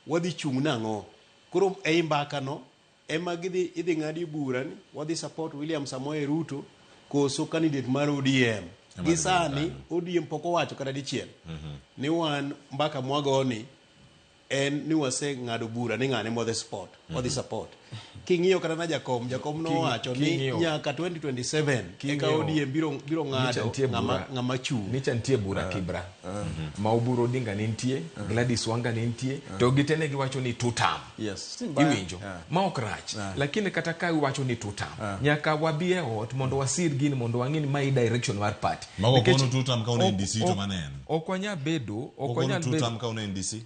Wadhi chung' nang'o? Koro ei mbaka no ema gidhi idhi ng'adi bura ni wadhi support William Samoei Ruto koso candidate mar ODM. Ema Gi dhi sani bedo ODM pok owacho kata dichiel ni wan mbaka mwagoni en ni waseng'ado bura ni ng'ane mwadhi support, wadhi support. King'iyo kata na Jakom, Jakom nowacho ni nyaka 2027 eka ODM biro Nyicha ng'ado nitie ng'ama bura. ng'ama chung'. Nicha nitie bura Kibra. Ma Oburu Odinga ne nitie, Gladys Wanga ne nitie, to gite ne giwacho ni two term. Iwinjo? Ma ok rach. Lakini kata ka iwacho ni two term, nyaka wabi e ot mondo wasir gini mondo wang'e ni mae direction mar party. Mago Nikech kono two term ka un NDC to mano en. Ok wanyal bedo, ok Okono wanyal two bedo. term ka un NDC.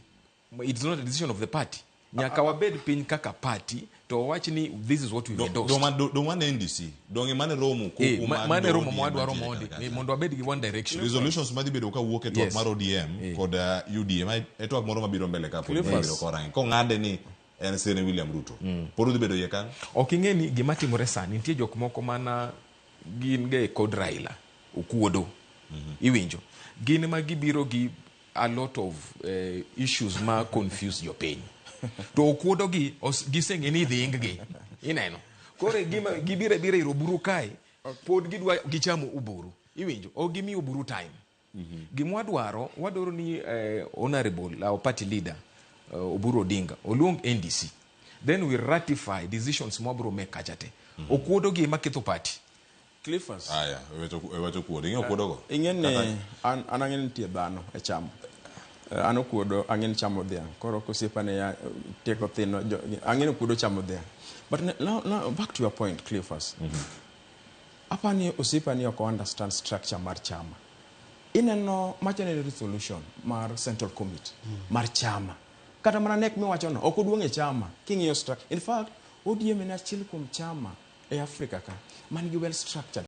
It's not a decision of the party. Nyaka wabed piny kaka party to wawach ni this is what we've endorsed. Dong mane NDC, dong mane romo Eh, koko mane romo ODM mwadwaro mantiere mondi kar kacha. mondo wabed gi one direction. Resolutions madhi bedo kawuok e twak mar ODM kod UDA ma e twak moro mabiro mbele ka pod Clifford. mabiro korange. Kong'ade ni en sir William Ruto. Pod udhi bedo iye kanyo? Ok ing'e ni gima timore sani nitie jok moko mana gin ga e kod Raila okuodo. Iwinjo? Gin ma gibiro gi a lot of issues ma confuse jopiny. To okuodo gi giseng'e ni idhi ing gi. Ineno? Koro gima gibiro abira ir Oburu kae, pod gidwa gichamo Oburu. Iwinjo? Ok gimi Oburu time. Gima wadwaro, wadwaro ni honorable, our party leader, Oburu Odinga, oluong NDC. Then we ratify decisions mwabro make kacha te. Okuodo gi ema ketho party. Cliffers. Aya, e wecho okuodo. Ing'e okuodogo? Ing'e ni an ang'e ni nitie dhano e chama. An okuodo ang'e ni chamo dhiang'. Koro kosiepane ya tieko thino, ang'e ni okuodo chamo dhiang'. But now back to your point, Cliffers. Apani osiepani ok understand structure mar chama. Ineno macha ne resolution mar Central Committee mar chama. Kata mana nek miwachono ok oduong' e chama king'iyo structure. In fact, ODM en achiel kuom chama e Afrika ka man gi well structured.